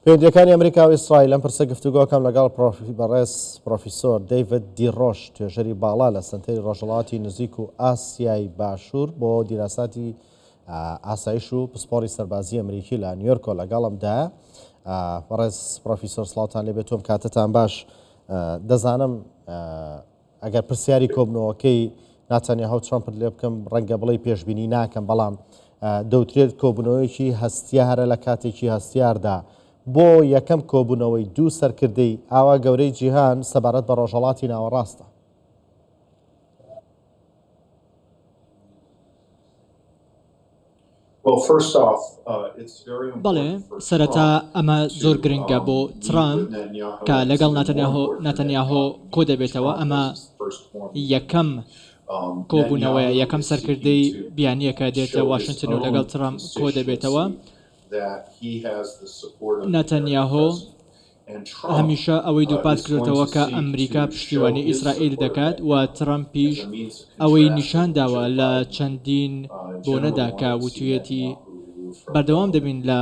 پەیوەندییەکانی ئەمریکا و ئیسرائیل ئەم پرسە گفتوگۆکەم لەگەڵ بەڕێز پرۆفیسۆر دەیڤد دیڕۆش توێژەری باڵا لە سەنتەری ڕۆژهەڵاتی نزیک و ئاسیای باشوور بۆ دیراساتی ئاسایش و پسپۆڕی سەربازی ئەمریکی لە نیویۆرکۆ لەگەڵمدایە. بەڕێز پرۆفیسۆر سڵاوتان لێبێت تۆم کاتتان باش دەزانم ئەگەر پرسیاری کۆبنەوەکەی ناتانیاهۆ ترامپت لێ بکەم ڕەنگە بڵێی پێشبینی ناکەم بەڵام دەوترێت کۆبوونەوەیەکی هەستیارە لە کاتێکی هەستیاردا بۆ یەکەم کۆبوونەوەی دوو سەرکردەی ئاوا گەورەی جیهان سەبارەت بە ڕۆژهەڵاتی ناوەڕاستە. بەڵێ، سەرەتا ئەمە زۆر گرنگە بۆ ترامپ کە لەگەڵ ناتەنیاهۆ کۆدەبێتەوە، ئەمە یەکەم کۆبوونەوەیە، یەکەم سەرکردەی بیانییە کە دێتە واشنتن و لەگەڵ ترامپ کۆدەبێتەوە. ناتەنیاهۆ هەمیشە ئەوەی دووپات کردۆتەوە کە ئەمریکا پشتیوانی ئیسرائیل دەکات و ترەمپیش ئەوەی نیشان داوە لە چەندین بۆنەدا کە وتویەتی بەردەوام دەبین لە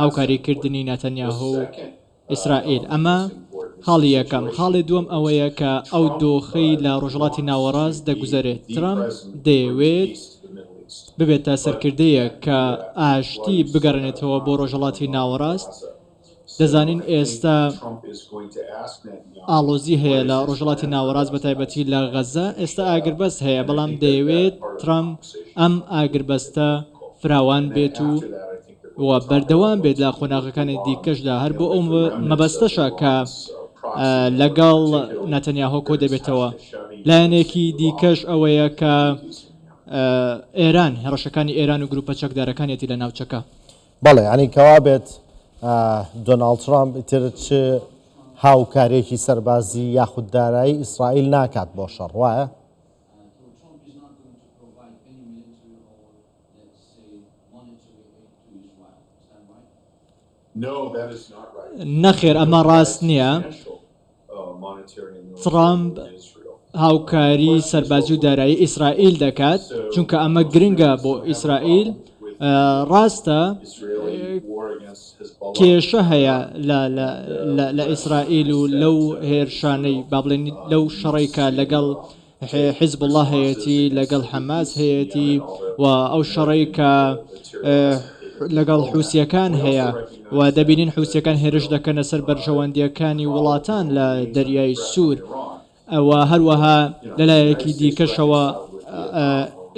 هاوکاریکردنی ناتەنیاهۆ و ئیسرائیل. ئەمە خاڵی یەکەم. خاڵی دووەم ئەوەیە کە ئەو دۆخەی لە ڕۆژهەڵاتی ناوەڕاست دەگوزەرێت، ترەمپ دەیەوێت ببێتە سەرکردەیەک کە ئاشتی بگەڕێنێتەوە بۆ ڕۆژهەڵاتی ناوەڕاست، دەزانین ئێستا ئاڵۆزی هەیە لە ڕۆژهەڵاتی ناوەڕاست بە تایبەتی لە غەزە، ئێستا ئاگربەست هەیە، بەڵام دەیەوێت ترەمپ ئەم ئاگربەستە فراوان بێت و و بەردەوام بێت لە قۆناغەکانی دیکەشدا، هەر بۆ ئەو مەبەستەشە کە لەگەڵ ناتەنیاهۆ کۆدەبێتەوە. لایەنێکی دیکەش ئەوەیە کە ئێران، هەڕەشەکانی ئێران و گروپە چەکدارەکانیەتی لە ناوچەکە. بەڵێ یانی کەوابێت دۆناڵد ترامپ ئیتر چ هاوکاریەکی سەربازی یاخود دارایی ئیسرائیل ناکات بۆ شەڕ وایە؟ نەخێر ئەمە ڕاست نییە. ترەمپ هاوکاری سەربازی و دارایی ئیسرائیل دەکات، چونکە ئەمە گرنگە بۆ ئیسرائیل. ڕاستە کێشە هەیە لە ئیسرائیل و لەو هێرشانەی با بڵێن لەو شەڕەی کە لەگەڵ حیزبوڵڵا هەیەتی، لەگەڵ حەماس هەیەتی و ئەو شەڕەی کە لەگەڵ حوسییەکان هەیە و دەبینین حوسییەکان هێرش دەکەنە سەر بەرژەوەندییەکانی وڵاتان لە دەریای سوور و هەروەها لەلایەکی دیکەشەوە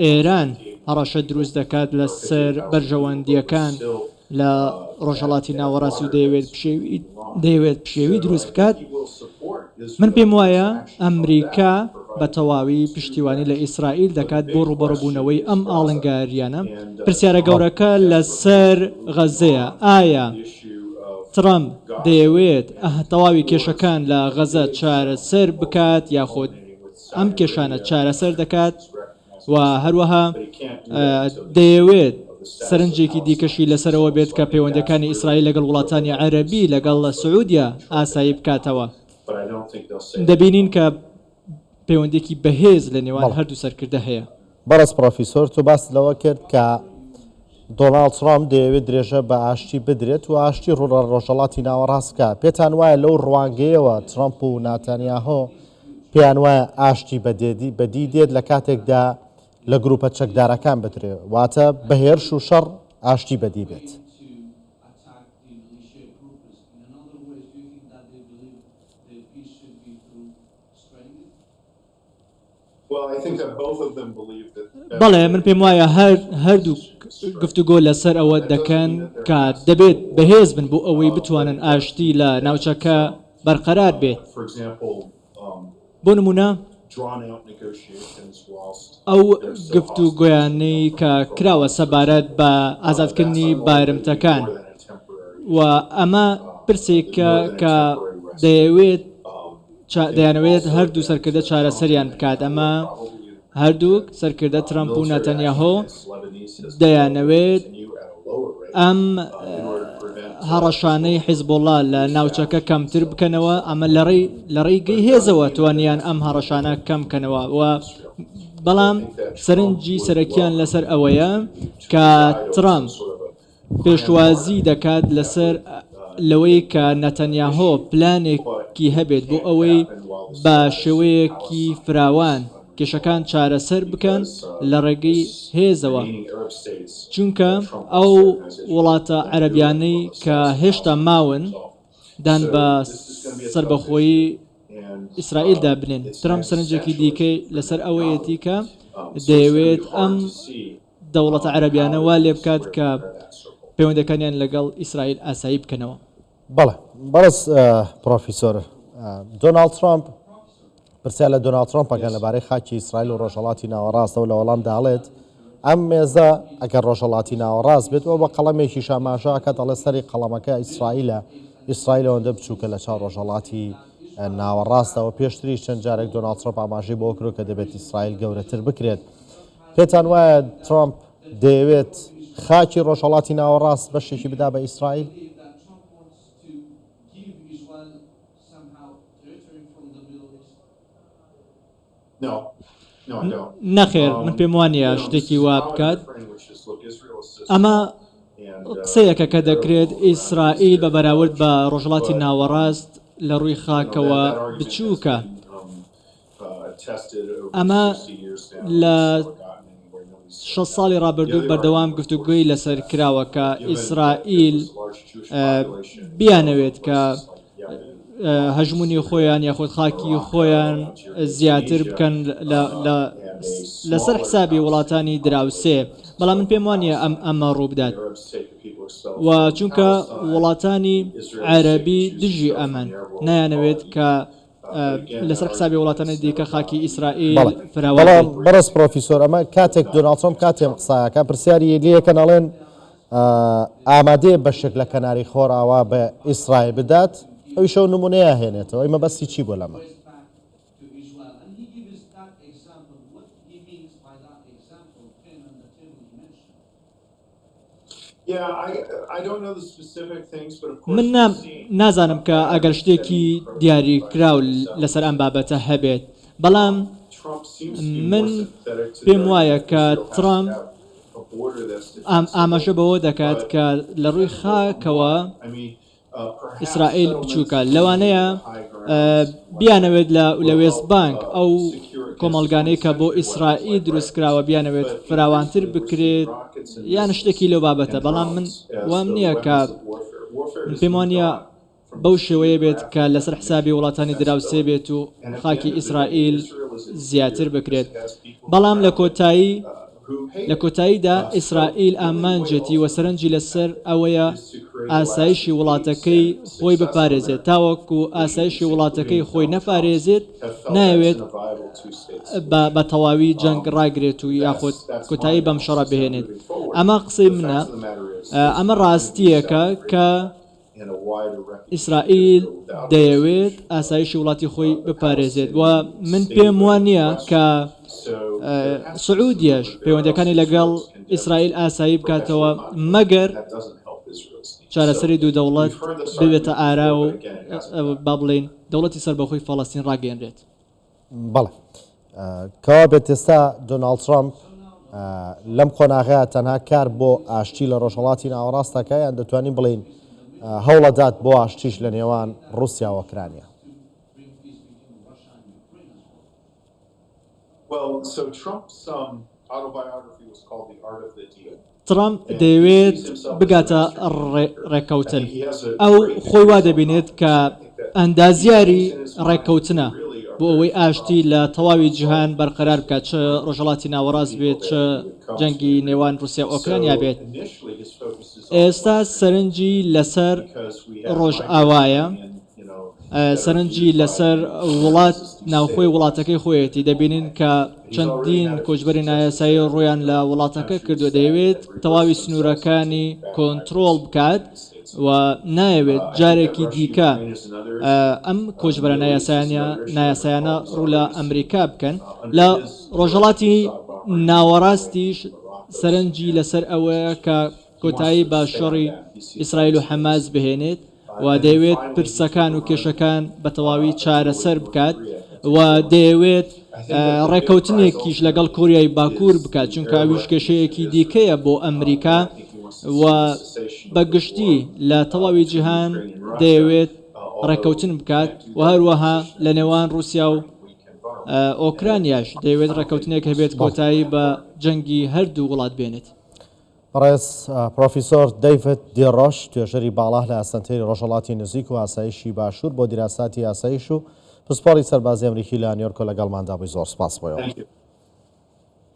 ئێران هەڕەشە دروست دەکات لەسەر بەرژەوەندییەکان لە ڕۆژهەڵاتی ناوەڕاست و دەیەوێت پشێوی دەیەوێت پشێوی دروست بکات من پێم وایە ئەمریکا بە تەواوی پشتیوانی لە ئیسرائیل دەکات بۆ ڕوبەڕبوونەوەی ئەم ئاڵنگاریانە پرسیارە گەورەکە لەسەر غەزەیە ئایا ترەمپ دەیەوێت تەواوی کێشەکان لە غەزە چارەسەر بکات یاخود ئەم کێشانە چارەسەر دەکات و هەروەها دەیەوێت سەرنجێکی دیکەشی لەسەرەوە بێت کە پەیوەندیەکانی ئیسرائیل لەگەڵ وڵاتانی عەرەبی لەگەڵ سعودیە ئاسایی بکاتەوە. دەبینین کە پەیوەندیەکی بەهێز لە نێوان هەردوو سەرکردە هەیە. بەڕێز پڕۆفیسۆر تۆ باست لەوە کرد کە دۆناڵد ترامپ دەیەوێت درێژە بە ئاشتی بدرێت و ئاشتی ڕوو لە ڕۆژهەڵاتی ناوەڕاست بکات، پێتان وایە لەو ڕوانگەیەوە ترامپ و ناتانیاهۆ پێیان وایە ئاشتی بەدی دێت لە کاتێکدا لە گروپە چەکدارەکان بدرێ واتە بە هێرش و شەڕ ئاشتی بەدی بێت؟ بەڵێ من پێم وایە هەر هەردوو گفتوگۆ لەسەر ئەوە دەکەن کە دەبێت بەهێز بن بۆ ئەوەی بتوانن ئاشتی لە ناوچەکە بەرقەرار بێت. بۆ نمونە ئەو گفتوگۆیانەی کە کراوە سەبارەت بە ئازادکردنی بارمتەکان و ئەمە پرسێکە کە دەیەوێت دەیانەوێت هەردوو سەرکردە چارەسەریان بکات ئەمە هەردووک سەرکردە ترەمپ و ناتەنیاهۆ دەیانەوێت ئەم هەڕەشانەی حیزبوڵڵا لە ناوچەکە کەمتر بکەنەوە ئەمە لەڕێی لە ڕێگەی هێزەوە توانیان ئەم هەڕەشانە کەم کەنەوە و بەڵام سەرنجی سەرەکیان لەسەر ئەوەیە کە ترامپ پێشوازی دەکات لەسەر. لەوەی کە نەتەنیاهۆ پلانێکی هەبێت بۆ ئەوەی بە شێوەیەکی فراوان کێشەکان چارەسەر بکەن لە ڕێگەی هێزەوە، چونکە ئەو وڵاتە عەرەبیانەی کە هێشتا ماون دان بە سەربەخۆیی ئیسرائیلدا بنێن. ترەمپ سەرنجێکی دیکەی لەسەر ئەوەیەتی کە دەیەوێت ئەم دەوڵەتە عەرەبیانە وا لێبکات کە پەیوەندەکانیان لەگەڵ ئیسرائیل ئاسایی بکەنەوە. بەڵێ بەڕێز پڕۆفیسۆر دۆناڵد ترامپ پرسیار لە دۆناڵد ترامپ ئەکەن لەبارەی خاکی ئیسرائیل و ڕۆژهەڵاتی ناوەڕاستەوە لە وەڵامدا ئەڵێت ئەم مێزە ئەگەر ڕۆژهەڵاتی ناوەڕاست بێت ئەو بە قەڵەمێکیش ئاماژە ئەکات ئەڵێ سەری قەڵەمەکە ئیسرائیلە ئیسرائیل ئەوەندە بچووکە لە چاو ڕۆژهەڵاتی ناوەڕاستەوە پێشتریش چەند جارێک دۆناڵد ترامپ ئاماژەی بۆ کرد کە دەبێت ئیسرائیل گەورەتر بکرێت پێتان وایە ترامپ دەیەوێت خاکی ڕۆژهەڵاتی ناوەڕاست بەشێکی بدا بە ئیسرائیل؟ نەخێر من پێم وانییە شتێکی وا بکات. ئەمە قسەیەکە کە دەکرێت ئیسرائیل بە بەراورد بە ڕۆژهەڵاتی ناوەڕاست لە ڕووی خاکەوە بچووکە. ئەمە لە 60 ساڵی ڕابردوو بەردەوام گفتوگۆی لەسەر کراوە کە ئیسرائیل بیانەوێت کە هەژمونی خۆیان یاخود خاکی خۆیان زیاتر بکەن لەسەر حسابی وڵاتانی دراوسێ بەڵام من پێم وانە ئەم ئەمە ڕووبدات و چونکە وڵاتانی عەربی دژی ئەمەن نایانەوێت کە لەسەر حسابی وڵاتانی دیکە خاکی ئیسرائیل فراوان بەڵام بەڕێز پرۆفیسۆر ئەمە کاتێک دۆناڵد ترەمپ کاتێ ئەم قسایەکە پرسیاری لێکەن ئەڵێن ئامادەیە بەشێک لە کەناری خۆراوا بە ئیسرائیل بدات ئەویش ئەو نمونەیە هێنێتەوە ئەی مەبەستی چی بوو لەمە؟ من نازانم کە ئەگەر شتێکی دیاریکراو لەسەر ئەم بابەتە هەبێت، بەڵام من پێم وایە کە ترەمپ ئاماژە بەوە دەکات کە لە ڕووی خاکەوە ئیسرائیل بچووکە، لەوانەیە بیانەوێت لە وێست بانک ئەو کۆمەڵگانەی کە بۆ ئیسرائیل دروستکراوە بیانەوێت فراوانتر بکرێت یان شتێکی لەو بابەتە، بەڵام من وام نییە کە من پێم وانییە بەو شێوەیە بێت کە لەسەر حسابی وڵاتانی دراوسێ بێت و خاکی ئیسرائیل زیاتر بکرێت، بەڵام لە کۆتایی لە کۆتاییدا ئیسرائیل ئامانجێتی و سەرنجی لەسەر ئەوەیە ئاسایشی وڵاتەکەی خۆی بپارێزێت، تاوەکو ئاسایشی وڵاتەکەی خۆی نەپارێزێت نایەوێت بە تەواوی جەنگ ڕاگرێت و یاخود کۆتایی بەم شەڕە بهێنێت. ئەمە قسەی منە، ئەمە ڕاستییەکە کە ئیسرائیل دەیەوێت ئاسایشی وڵاتی خۆی بپارێزێت و من پێم وا نییە کە سعودیەش پەیوەندەکانی لەگەڵ ئیسرائیل ئاسایی بکاتەوە مەگەر چارەسەری دوو دەوڵەت ببێتە ئارا و با بڵێین دەوڵەتی سەربەخۆی فەڵەستین ڕاگەیەنرێت. بەڵێ کەوابێت ئێستا دۆناڵد ترەمپ لەم قۆناغەیە تەنها کار بۆ ئاشتی لە ڕۆژهەڵاتی ناوەڕاست دەکات یان دەتوانین بڵێین هەوڵەدات بۆ ئاشتیش لە نێوان ڕووسیا و ئۆکرانیا؟ ترەمپ دەیەوێت بگاتە ڕێککەوتن، ئەو خۆی وا دەبینێت کە ئەندازیاری ڕێککەوتنە بۆ ئەوەی ئاشتی لە تەواوی جیهان بەرقەرار بکات، چ ڕۆژهەڵاتی ناوەڕاست بێت، چ جەنگی نێوان ڕووسیا و ئۆکرانیا بێت. ئێستا سەرنجی لەسەر ڕۆژئاوایە، سەرنجی لەسەر وڵات ناوخۆی وڵاتەکەی خۆیەتی، دەبینین کە چەندین کۆچبەری نایاسایی ڕوویان لە وڵاتەکە کردووە، دەیەوێت تەواوی سنوورەکانی کۆنترۆڵ بکات و نایەوێت جارێکی دیکە ئەم کۆچبەرە نایاسایانە ڕوو لە ئەمریکا بکەن. لە ڕۆژهەڵاتی ناوەڕاستیش سەرنجی لەسەر ئەوەیە کە کۆتایی بە شەڕی ئیسرائیل و حەماس بهێنێت. و دەیەوێت پرسەکان و کێشەکان بە تەواوی چارەسەر بکات و دەیەوێت ڕێکەوتنێکیش لەگەڵ کۆریای باکوور بکات چونکە ئەویش کێشەیەکی دیکەیە بۆ ئەمریکا و. بە گشتی لە تەواوی جیهان دەیەوێت ڕێککەوتن بکات و هەروەها لە نێوان ڕووسیا و ئۆکرانیاش دەیەوێت ڕێککەوتنێک هەبێت کۆتایی بە جەنگی هەردوو وڵات بێنێت. بەڕێز پرۆفیسۆر دەیڤد دیڕۆش، توێژەری باڵا لە سەنتەری ڕۆژهەڵاتی نزیک و ئاسایشی باشوور بۆ دیراساتی ئاسایش و پسپۆڕی سەربازی ئەمریکی لە نیۆرکۆ لەگەڵماندا بووی، زۆر سپاس بۆ ئێوە.